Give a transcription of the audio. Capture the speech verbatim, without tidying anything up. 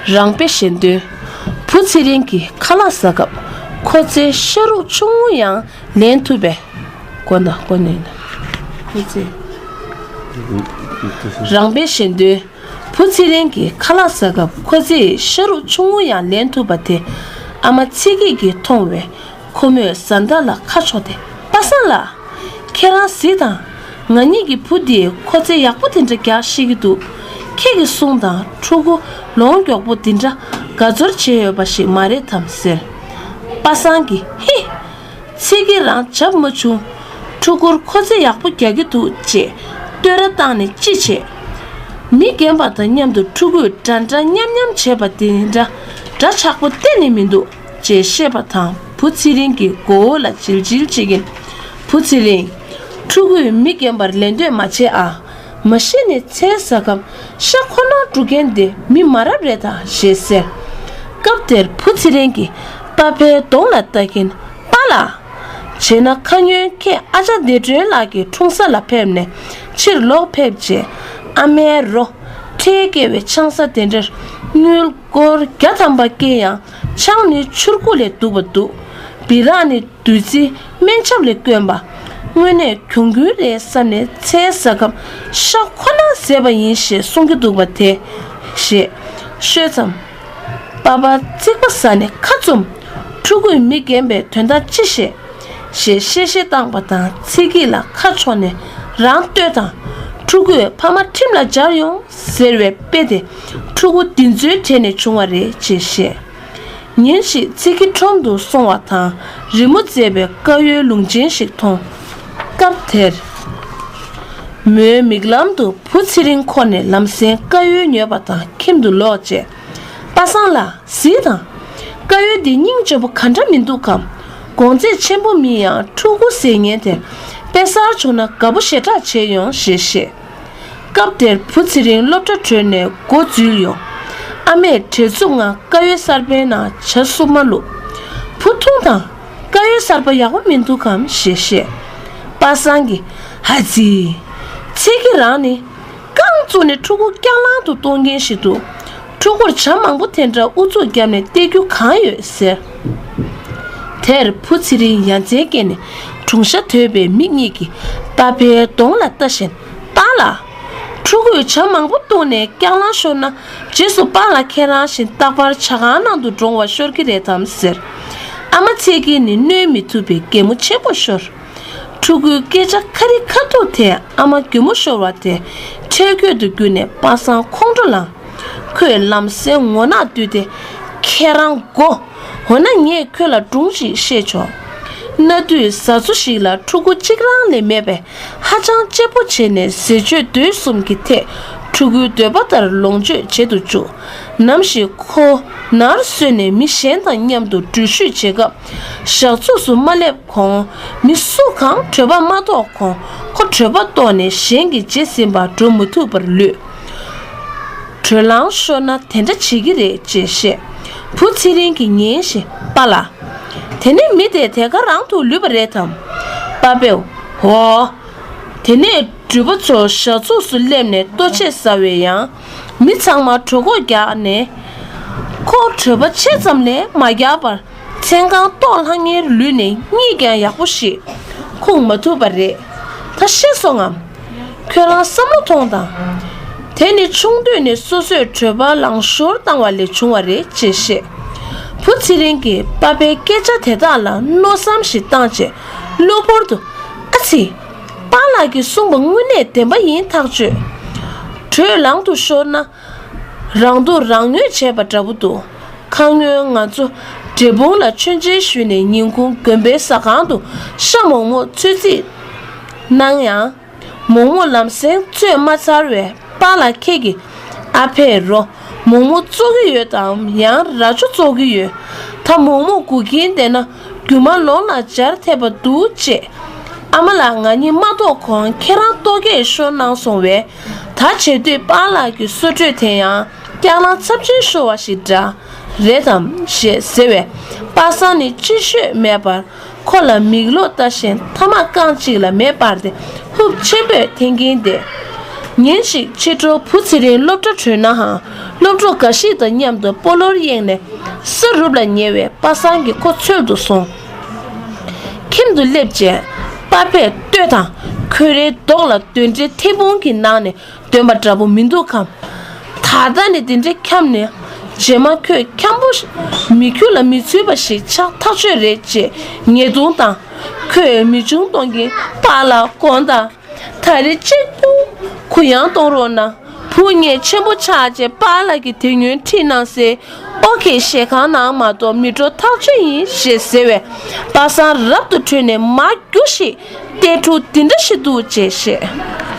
རང་དཔེ་ཞན་དོན། བུ་ཚེ་རིང་གིས་ཁ་ལག་ཟ་སྐབས་ཁོ་ཚོའི་ཤ་རུག་ཆུང་ངུ་ཡང་ལེན་ཐུབ་པས། དགོངས་དག་དགོངས་ནས། ཁོ་ཚེ་རང་དཔེ་ཞན་དོན། བུ་ཚེ་རིང་གིས་ཁ་ལག་ཟ་སྐབས་ཁོ་ཚེའི་ཤ་རུག་ཆུང་ངུ་ཡང་ལེན་ཐུབ་པ་དེ་ཨ་མ་ཚེ་སྐྱིད་ཀྱིས་མཐོང་བས། ཁོ་མོས་བཟའ་ཟླ་ལ་ཁ་ཕྱོགས་ཏེ། པ་སངས་ལགས། ཁྱེད་རང་གཟིགས་དང་། ང་གཉིས་ཀྱི་བུ་འདིས་ཁོ་ཚེ་ཡག་པོ་དེ་འདྲ་རྒྱག་ཤེས་ཀྱི་འདུག་ཁྱེད་ཀྱིས་གསུངས་དང་། ཕྲུ་གུ་ལོང་མགྱོགས་པོ་འདི་འདྲ་དགའ་ཚོར་བྱས་ཡོད་པ་ཞིག་མ་རེད་དམ་ཟེར། པ་སངས་ཀྱིས། ཧི། ཚེ་སྐྱིད་རང་བྱབ་མ་བྱུང་། ཕྲུ་གུར་ཁོ་ཚེ་ཡག་པོ་རྒྱག་གི་འདུག་ཅེས་བསྟོད་ར་བཏང་ནས་ཅི་བྱེད། མི་རྒན་པ་དང་མཉམ་དུ་ཕྲུ་གུས་འདྲ་འདྲ་མཉམ་མཉམ་བྱེད་པ་དེ་འདྲ་འདྲ་ཆགས་པོ་གཏན་ནས་མི་འདུག་ཅེས་བཤད་པ་དང་། བུ་ཚེ་རིང་གི་མགོ་བོ་ལ་བྱིལ་བྱིལ་བྱེད་ཀྱིན། བུ་ཚེ་རིང་། ཕྲུ་གུས་མི་རྒན་པར་ལད་ཟློས་མ་བྱེད་ཨ། མ་གཞི་ནས་ཚལ་ཟ་སྐབས་ཤ་ཁོ་ནར་འགྲོ་མཁན་དེ་མི་མ་རབས་རེད་ད་ཞེས་ཟེར། སྐབས་དེར་བུ་ཚེ་རིང་གིས་པ་ཕའི་གདོང་ལ་ལྟ་གིན། པཱ་ལགས། བྱས་ན་ཁ་ཉོན་ཁྱེད་ཨ་ཅག་བདེ་སྒྲོན་ལགས་ཀྱི་འཁྲུངས་ས་ལ་ཕེབས་ནས་ཕྱིར་ལོག་ཕེབས་རྗེས། ཨ་མའི་རོ། ཁྲལ་བཀལ་བའི་ཆང་ས་དེ་འདྲར་དངུལ་སྒོར་བརྒྱ་ཐམ་པ་བཀལ་ཡང་ཆང་ནི་ཆུར་ཁུག་ལས་སྡུག་པ་འདུག་བི་རག་ནི་བདུད་རྩི་སྨན་ཆབ་ལས་དཀོན་པ། དངོས་གནས་གྱོང་གུན་རེད་བསམ་ནས་ཚལ་ཟ་སྐབས་ཤ་ཁོ་ན་བཟས་པ་ཡིན་ཞེས་གསུང་གི་འདུག་པ་དེ། ཞེས་ཤོད་ཙམ། པ་ཕ་རྩིག་པ་ཟ་ནས་ཁ་བཙུམ། ཕྲུ་གུས་མི་རྒན་པའི་དོན་དག་ཅི་ཤེས། ཞེས་གཤེ་གཤེ་བཏང་པ་དང་། ཚེ་སྐྱིད་ལ་ཁ་ཕྱོགས་ནས་རང་ལྟོས་དང་། ཕྲུ་གུས་ཕ་མ་ཁྲིམས་ལ་སྦྱར་ཡོང་ཟེར་བའི་དཔེ་དེ་ཕྲུ་གུ་འདི་ཚོའི་གྲས་ནས་བྱུང་བ་རེད་ཅེས་བཤད། ཉིན་ཞིག་ཚེ་སྐྱིད་ཁྲོམ་དུ་སོང་བ་དང་། རི་མོ་མཛེས་པའི་དཀར་ཡོལ་ལུང་ཆེན་ཞིག་མཐོང་། སྐབས་དེར། མོའི་མིག་ལམ་དུ་བུ་ཚེ་རིང་འཁོར་ནས་ལམ་སེང་དཀར་ཡོལ་ཉོས་པ་དང་ཁྱིམ་དུ་ལོག་རྗེས། པ་སངས་ལགས། གཟིགས་དང་། དཀར་ཡོལ་འདི་སྙིང་རྗེ་པོ་ག་འདྲ་མི་འདུག་གམ། གོང་ཚད་ཆེན་པོ་མིན་ཡང་ཕྲུ་གུ་ཟེར་མཁན་དེར་དཔེ་གསར་བྱུང་ན་དགའ་པོ་ཞེ་དྲག་བྱེད་ཡོང་ཞེས་བཤད། སྐབས་དེར་བུ་ཚེ་རིང་སློབ་གྲྭ་གྲོལ་ནས་མགོ་འཛུལ་ཡོང་། ཨ་མས་བྲེལ་འཚུབ་ངང་དཀར་ཡོལ་གསར་པའི་ནང་ཇ་བསྲུབས་མ་བླུགས། བུ་འཐུང་དང་། དཀར་ཡོལ་གསར་པ་ཡག་པོ་མི་འདུག་གམ་ཞེས་བཤད། པ་སངས་ཀྱིས། ཧ་ཙི། ཚེ་སྐྱིད་རང་ནི། རྐང་བཙུགས་ནས་ཕྲུ་གུ་སྐྱག་ལང་དུ་གཏོང་མཁན་ཞིག་འདུག་ཕྲུ་གུར་ཇ་མང་པོ་དེ་འདྲ་ཨུ་ཚུགས་བརྒྱབ་ནས་སྟེར་རྒྱུ་གང་ཡོད་ཟེར། དེར་བུ་ཚེ་རིང་ཡ་མཚན་སྐྱེས་ནས་གྲུང་ཤ་དོད་པའི་མིག་གཉིས་ཀྱིས་པ་ཕའི་གདོང་ལ་ལྟ་བཞིན། པཱ་ལགས། ཕྲུ་གུས་ཇ་མང་པོ་བཏུངས་ནས་སྐྱག་ལང་ཤོར་ན། རྗེས་སུ་པཱ་ལགས་ཁྱེད་རང་བཞིན་རྟག་པར་ཇ་ཁང་ནང་དུ་འགྲོ་བར་ཤོར་གྱི་རེད་དམ་ཟེར། ཨ་མ་ཚེ་སྐྱིད་ནི་གནོན་མི་ཐུབ་པའི་གད་མོ་ཆེན་པོ་ཤོར། ཕྲུ་གུའི་སྐད་ཆ་ཁ་རི་ཁ་ཐུག་དེས་ཨ་མ་གད་མོ་ཤོར་བ་དེ་ཁྲེལ་དགོད་དུ་གྱུར་ནས་པ་སངས་ཁོང་ཁྲོ་ལངས། ཁོས་ལམ་སེང་ངོ་ནག་བསྡུས་ཏེ། ཁྱེད་རང་མགོ། འོ་ན་ངས་ཁྱོད་ལ་སྒྲུང་ཞིག་བཤད་ཆོག་གནའ་དུས་བཟའ་ཚོ་ཞིག་ལ་ཕྲུ་གུ་གཅིག་རང་ལས་མེད་པས་ཧ་ཅང་གཅེས་པོ་བྱས་ནས་ཟས་སྤྱོད་སྡོད་གསུམ་གྱི་ཐད་ཕྲུ་གུའི་འདོད་པ་ལྟར་ལོངས་སྤྱོད་བྱེད་དུ་བཅུག་ནམ་ཞིག་ཁོ་ནར་སོན་ནས་མི་གཞན་དང་མཉམ་དུ་འགྲུལ་བཞུད་བྱེད་སྐབས་ཞག་ཚུགས་སུ་མ་སླེབས་གོང་མི་སུ་གང་གྲོད་པ་མ་ལྟོགས་གོང་ཁོ་གྲོད་པ་ལྟོགས་ནས་གཞན་གྱི་རྗེས་ཟིན་པར་འགྲོ་མི་ཐུབ་པར་ལུས། དྲོད་ལངས་ཤོར་ན་དེ་འདྲ་བྱེད་ཀྱི་རེད་ཅེས་བཤད། བུ་ཚེ་རིང་གིས་ཉན་བཞིན་པཱ་ལགས། དེ་ནས་མི་དེ་དེ་ག་རང་དུ་ལུས་པ་རེད་དམ། པ་ཕས། འོ། དེ་ནས་འགྲུལ་པ་ཚོ་ཞག་ཚུགས་སུ་སླེབས་ནས་ལྟོ་ཆས་ཟ་བས་ཡང་། མི་ཚང་མ་གྲོད་ཁོག་རྒྱགས་ནས། ཁོ་གྲོད་པ་ཕྱེད་ཙམ་ལས་མ་རྒྱགས་པར། མཚན་གང་ལྟོགས་ལྷང་ངེར་ལུས་ནས་གཉིད་ཀྱང་ཡག་པོ་ཞིག་ཁུག་མ་ཐུབ་པ་རེད། ད་ཤེས་སོང་ངམ། ཁྱོད་རང་བསམ་བློ་ཐོངས་དང་། དེ་ནི་ཆུང་དུས་ནས་སོ་སོས་གྲོད་པ་ལངས་ཤོར་བཏང་བ་ལས་བྱུང་བ་རེད་ཅེས་བཤད། བུ་ཚེ་རིང་གིས་པ་ཕའི་སྐད་ཆ་དེ་དག་ལ་མནོ་བསམ་ཞིག་བཏང་རྗེས་གློ་བུར་དུ། ཨ་ཙི། པཱ་ལགས་ཀྱིས་གསུངས་པ་དངོས་གནས་བདེན་པ་ཡིན་ཐག་ཆོད། དྲོད་ལངས་དུ་ཤོར་ན། རང་སྡུག་རང་ཉོས་བྱས་པ་འདྲ་པོ་འདུག་ཁ་སྔོན་ང་ཚོ་འབྲས་སྤུངས་ལ་མཆོད་མཇལ་ཞུས་ནས་ཉིན་གུང་དགོན་པའི་ཟ་ཁང་དུ་ཤ་མོག་མོག་ཚོད་རྩིས་གནང་ཡང་། མོག་མོག་ལམ་སེང་ཚོད་མ་ཚར་བས་པཱ་ལགས་ཁྱེད་ཀྱིས་ཨ་ཕས་རོ་མོག་མོག་བཙོ་གི་ཡོད་དམ་ཡང་རྭ་ཅོ་བཙོ་གི་ཡོད། ད་མོག་མོག་སྒུག་གིན་བསྡད་ན་རྒྱུ་མ་ལོང་ལ་སྦྱར་ཐེབས་པ་འདུག་ཅེས། ཨ་མ་ལགས། ང་གཉིས་མ་གཏོགས་གོང་ཁྱེད་རང་ལྟོ་གས་ཤོར་གནང་སོང་བས། ད་བྱེད་དུས་པཱ་ལགས་ཀྱི་གསོལ་དྲོད་དེ་ཡང་སྐྱག་ལང་ཚབས་ཆེན་ཤོར་བ་ཞིག་འདྲ་རེད་དམ་ཞེས་ཟེར་བས། པ་སངས་ནི་ཅི་ཤོད་མེད་པར་ཁོ་ལ་མིག་ལོག་ལྟ་བཞིན་ཐ་མག་རྐང་གཅིག་ལ་མེ་སྤར་ཏེ་ཧུབ་ཆེན་པོས་འཐེན་གྱིན་བསྡད། ཉིན་ཞིག་ཕྱི་དྲོ་བུ་ཚེ་རིང་སློབ་གྲྭ་བྲོས་ནའང་སློབ་གྲོགས་འགའ་ཞིག་དང་མཉམ་དུ་སྤོ་ལོར་གཡེང་ནས་ས་རུབ་ལ་ཉེ་བའི་པ་སངས་ཀྱིས་ཁོ་འཚོལ་དུ་སོང་། ཁྱིམ་དུ་སླེབས་རྗེས་པ་ཕས་ལྟོས་དང་། ཁོས་རའི་མདོག་ལ་གདོན་འདྲེ་ཐལ་སྤུང་གི་ནང་ནས་འདོན་པ་འདྲ་པོ་མི་འདུག་གམ། ད་ལྟ་ནས་དེ་འདྲ་འཁྱམས་ནས། རྗེས་མ་ཁོས་འཁྱམ་པོ་མི་ཁྱུ་ལ་མི་ཚུད་པ་ཞིག་ཆགས་ཐག་ཆོད་རེད་ཅེས་ཉེས་རྡུང་དང་། ཁོས་མི་ཆུང་གཏོང་གིན་པཱ་ལགས་དགོངས་དག་ད་རེས་གཅིག་པུ་གུ་ཡངས་གཏོང་རོགས་གནང་། བུ་ངས་ཆེན་པོ་ཆགས་རྗེས་པཱ་ལགས་ཀྱིས་དེ་སྔོན་ཁྲིད་གནང་སའི་ཨོ་ཁེ་ཞལ་ཁང་ནང་མ་གཏོགས་མི་འགྲོ་ཐག་ཆོད་ཡིན་ཞེས་ཟེར་བས། པ་སངས་རབ་ཏུ་ཁྲོས་ནས་མ་རྒྱུགས་ཤིག་ལྟས་འཁྲུག་འདི་འདྲ་ཞིག་འདུག་ཅེས་བཤད།